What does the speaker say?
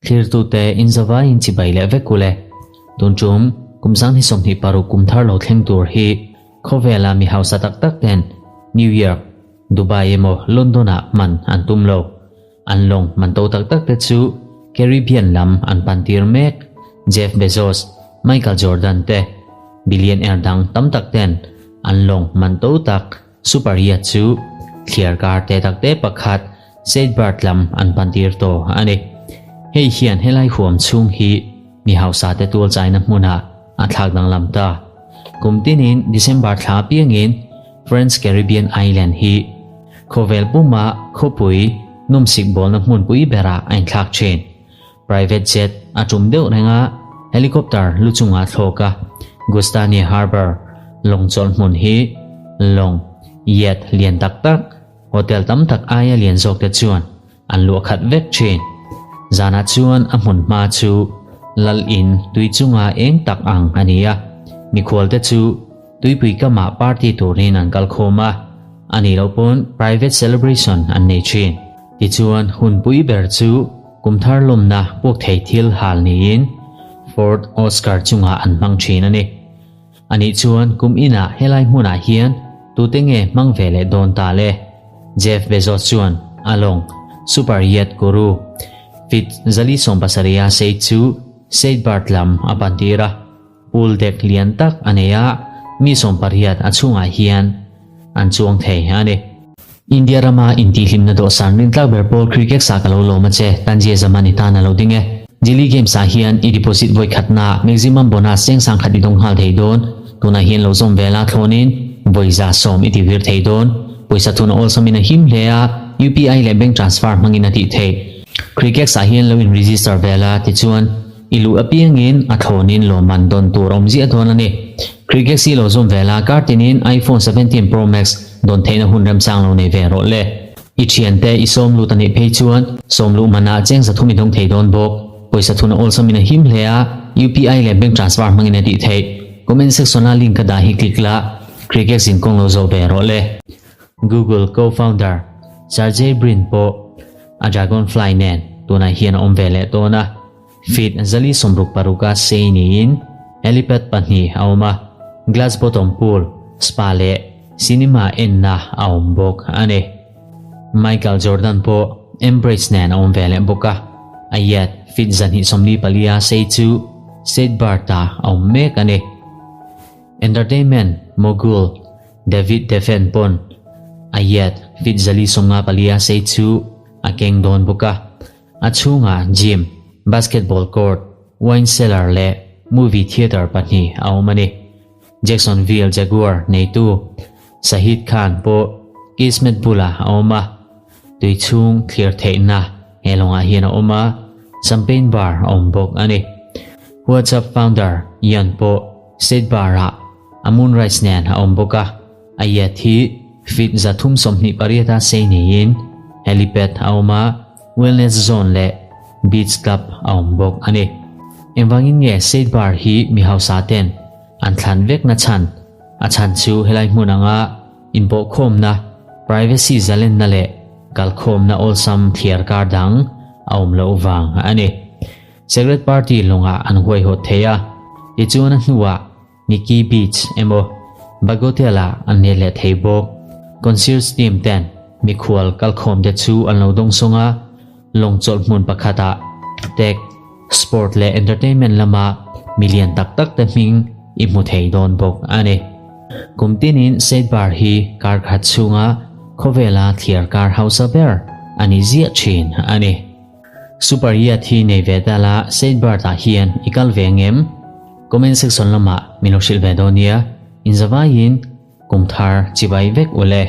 Thlirtute inzavaiin chibai leh vek ule. Tun tum kum 2026 kum thar lo thleng tur hi khawvela mi hausa tak tak ten New York, Dubai emaw London ah hman an tum lo. An lawng man to tak tak te chu Caribbean lam an pan tir mek. Jeff Bezos, Michael Jordan te billionaire dang tam tak ten an lawng man to tak Super yacht chu thliarkar te tak te pakhat Saint Bart lam an pantir tawh a ni. Hei hian helai huam chhung hi mi hausa te tual chaina hmunah a thlak danglam ta. Kum tinin December thla piangin French Caribbean Island hi khawvel puma khawpui nawmsik bawlna hmunpui berah a inthlak thin. Private jet a tum deuh reng a, helicopter lu chungah thlawk a, Gustani Harbour lawng chawlh hmun hi lawng, yacht, lian tak tak, Hotel tam tak aia lian zawk te chuan an luah khat vek thin. Zanah chuan a hmun hma chu lal in tui chunga eng tak ang a ni a, mikhual te chu tuipui kamah party turin an kal khawm a, a nih loh pawn private celebration an nei thin. Tichuan hun pui ber chu kum thar lawmna puak thei thil hal niin Ford Oscar chungah an hmang thin a ni. Anih chuan kum inah helai hmunah hian tute nge hmang ve leh dawn ta le? Jeff Bezos chuan a lawng Super Yacht Guru fit 470 a sei chu Saint Bart lam a pan tir a, pool deck lian tak a nei a, mi 80 a chhungah hian an chuang thei a ni. India rama intihhlimna dawhsan rintlak ber pawl cricket sa ka lo lawm a che, Tanzia Zaman i tan a lo ding e. Delhi Games ah hian i deposit vawi khatna maximum bonus cheng sang khat i dawng nghal thei dawn. Tunah hian lo zawm vel a thlawnin vawi 110 i ti vir thei dawn. Pawisa thun a awlsamin a him hle a, UPI leh bank transfer hmangin a tih theih. Cricket ah hian lo in register vel a, tichuan I luh apiangin a thlawnin lawmman dawn tur awm ziah dawn a ni. Cricket hi lo zawm ve la, kar tinin iPhone 17 Pro Max dawn theihna hun remchang lo nei ve rawh le. I thiante i sawm lut a nih phei chuan sawm luh manah cheng 300 i dawng thei dawn bawk. Pawisa thun a awlsamin a him hle a, UPI leh bank transfer hmangin a tih theih. Comment section a link ka dah hi click la, Cricket zinkawng lo zawh ve rawh le. Google co-founder Sergey Brin pawh a Dragonfly nen tunah hian a awm ve leh dawn a. Feet 466 a sei niin helipad pahnih a awm a, glass bottom pool, spa leh cinema enna a awm bawk a ni. Michael Jordan pawh Embrace nen a awm ve leh bawk a, a yacht feet 244 a sei chu Saint Bart-ah a awm mek a ni. Entertainment mogul David Geffen pawn a yacht feet 454 a sei chu a keng dawn bawk a. A chhungah gym, basketball court, wine cellar leh movie theatre pahnih a awm a ni. Jacksonville Jaguar neitu Shahid Khan pawh Kismet bulah a awm a, tui chhung thlir theihna he lawngah hian a awm a, champagne bar a awm bawk a ni. WhatsApp founder Ian pawh State Bar-ah a moonrise nen a awm bawk a. A yacht hi feet 328 a sei niin helipad a awm a, wellness zone leh beach club a awm bawk a ni. Engvangin nge State Bar hi mi hausa ten an thlan vek na chhan? A chhan chu helai hmun anga inpawhkhawmna, privacy zalenna leh kalkhawmna awlsam thliar kar dang a awm loh vang a ni. Secret party lawngah an huaihawt thei a, tichuan a hnuah Nikki Beach emaw Bagotel-ah an let leh thei bawk. Concierge team ten mikhual kalkhawm te chu an lo dawng sawng a, lawng chawlh hmun pakhatah tech, sport leh entertainment lama mi lian tak tak te hming i hmu thei dawn bawk a ni. Kum tinin Saint Bar hi kar khat chhunga khawvela thliar kar hausa ber a ni ziah thin a ni. Super Yacht hi nei ve ta la Saint Bart ah hian i kal ve ngem? Comment section lamah min lo hrilh ve dawn nia. Inzavaiin kum thar chibai vek ule.